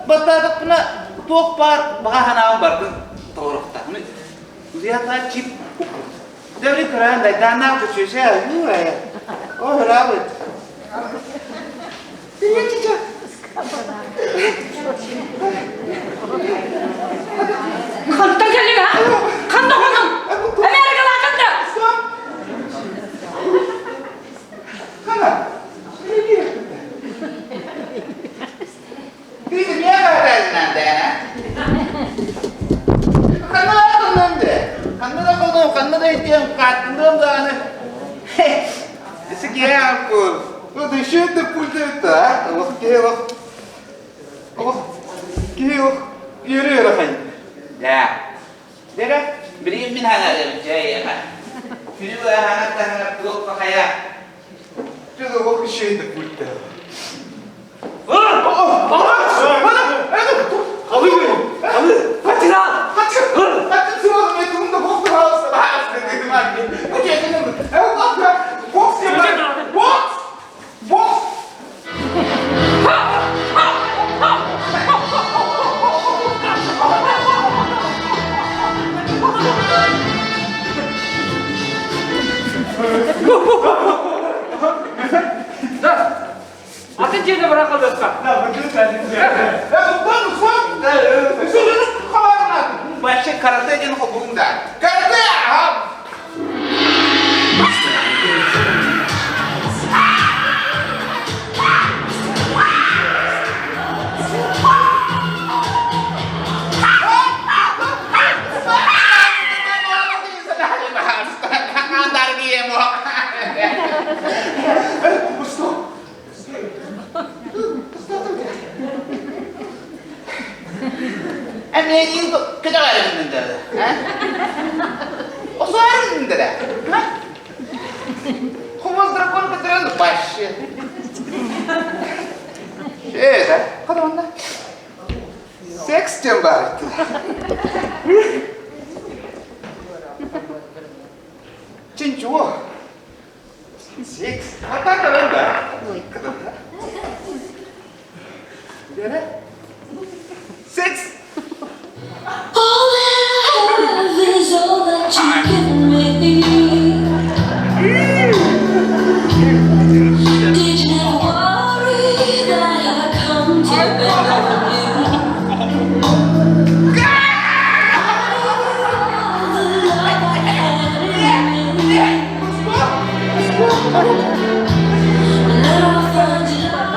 Баттаатахпына туох баар баҕа санаабын барытын толоруохтаахпын. Утуйа чип Дөрү кыраан дайдааннаах күчүөсэ юрая. О, хырабыт. Хантан кэллиҥ а? Ханна хонуҥ? Америкалаатыҥ да? Хана? Ты меня надо, Ханна да хоннум де. Ханна да хоннум, ханна да итиэм, хааттыныам даҕаны. Сикиэм Вот еще это пульт а? Ох, киһи ох. Ох, киһи ох. Үөрэ үөрэ хай. Да. Дэрэ, билигин мин хаҥарым чэй Күнү быһа хаҥар туох пахая. Ты ох еще это пульт. Атын дьиэни бырахылыахха. Вообще карате диэн холбугум да. Карате! Эмиэ көтөҕөрүн Осуарын да. Хомус дракон көтөрөн вообще. Это, хадонна. Секс тем бар. Чинчуо. Секс. А так да. Секс. All that I have is all that you've given me. Did you never worry that I come to beg on you? All the love I had in me. Now I find it I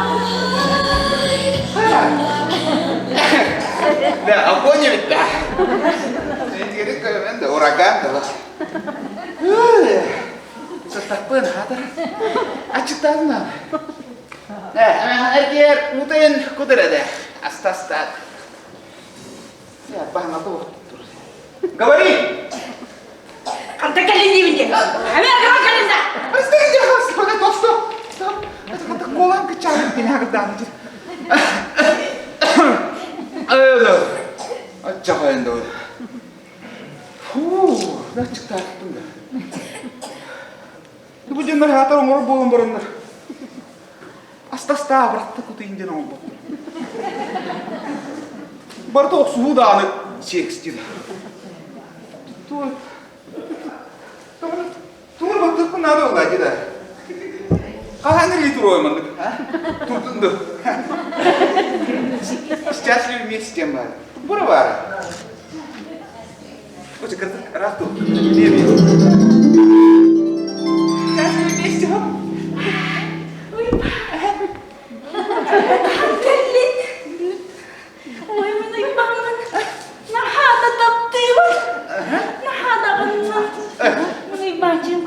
Да, огонь ведь, да. Ураган да. Састаппын хатар. Ачыктаатына. Эргиэр мутайын кудырады. Астастат. Говори! Хантан кэллин диибин диэ. Америкаҕа кэллин да. Стоп, стоп, стоп. Это колан кычаан пинагдан. Аччаҕайын да. Фу, аччыктааттым да. Бу дьоннор хаатар оҥорор буолан бараннар. Астастаа быратта кутуйун диэн оҥорботтор. Барыта охсуһуу даҕаны секс диир. Тугу баттыахпын наада буолла дии да. Хаһан илии туруой маннык, а? Турдун ду. Счастливы вместе тем баар. Бура баара. Очень раз тут. Счастливы вместе. Ой, мин ыйбаҥмын наһаа да таптыыбын. Наһаа даҕаны. Мин ыйбааччым.